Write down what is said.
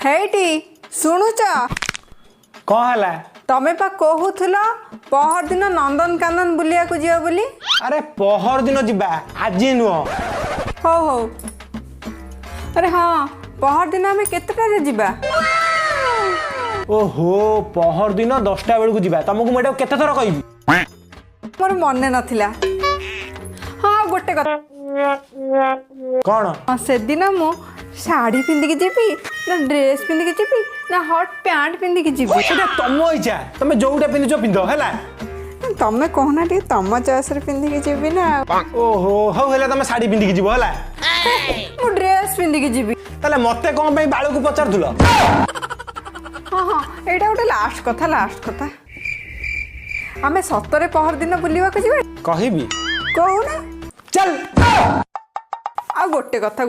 ହେଇଟି ଶୁଣୁଛ? କଣ ହେଲା? ତମେ ପା କହୁଥିଲ ପହରଦିନ ନନ୍ଦନକାନନ ବୁଲିବାକୁ ଯିବ ବୋଲି। ଆରେ, ପହର ଦିନ ଯିବା, ଆଜି ନୁହଁ। ହଉ ହଉ। ଆରେ ହଁ, ପହରଦିନ ଆମେ କେତେଟାରେ ଯିବା? ଓହୋ, ପହର ଦିନ 10ଟା ବେଳକୁ ଯିବା। ତମକୁ ମୁଁ ଏଇଟା କେତେ ଥର କହିବି? ମୋର ମନେ ନଥିଲା। ହଁ, ଆଉ ଗୋଟେ କଥା। କଣ? ହଁ, ସେଦିନ ମୁଁ ଶାଢ଼ୀ ପିନ୍ଧିକି ଯିବି ନା ଡ୍ରେସ୍ ପିନ୍ଧିକି ଯିବି ନା ହଟ୍ ପ୍ୟାଣ୍ଟ ପିନ୍ଧିକି ଯିବି? ସେଟା ତମ ଇଚ୍ଛା, ତମେ ଯୋଉଟା ପିନ୍ଧୁଛ ପିନ୍ଧ, ହେଲା? ତମେ କହୁନା ଟିକେ, ତମ ଚଏସରେ ପିନ୍ଧିକି ଯିବି ନା ଆଉ। ଓହୋ, ହଉ ହେଲା, ତମେ ଶାଢୀ ପିନ୍ଧିକି ଯିବ, ହେଲା? ମୁଁ ଡ୍ରେସ୍ ପିନ୍ଧିକି ଯିବି। ତାହେଲେ ମତେ କଣ ପାଇଁ ବାଳକୁ ପଚାରୁଥିଲ? ହଁ, ଏଇଟା ଗୋଟେ ଲାଷ୍ଟ କଥା, ଲାଷ୍ଟ କଥା। ଆମେ ସତରେ ପହରଦିନ ବୁଲିବାକୁ ଯିବା? କହିବି? କହୁନା। ଚାଲ। ଆଉ ଗୋଟେ କଥା।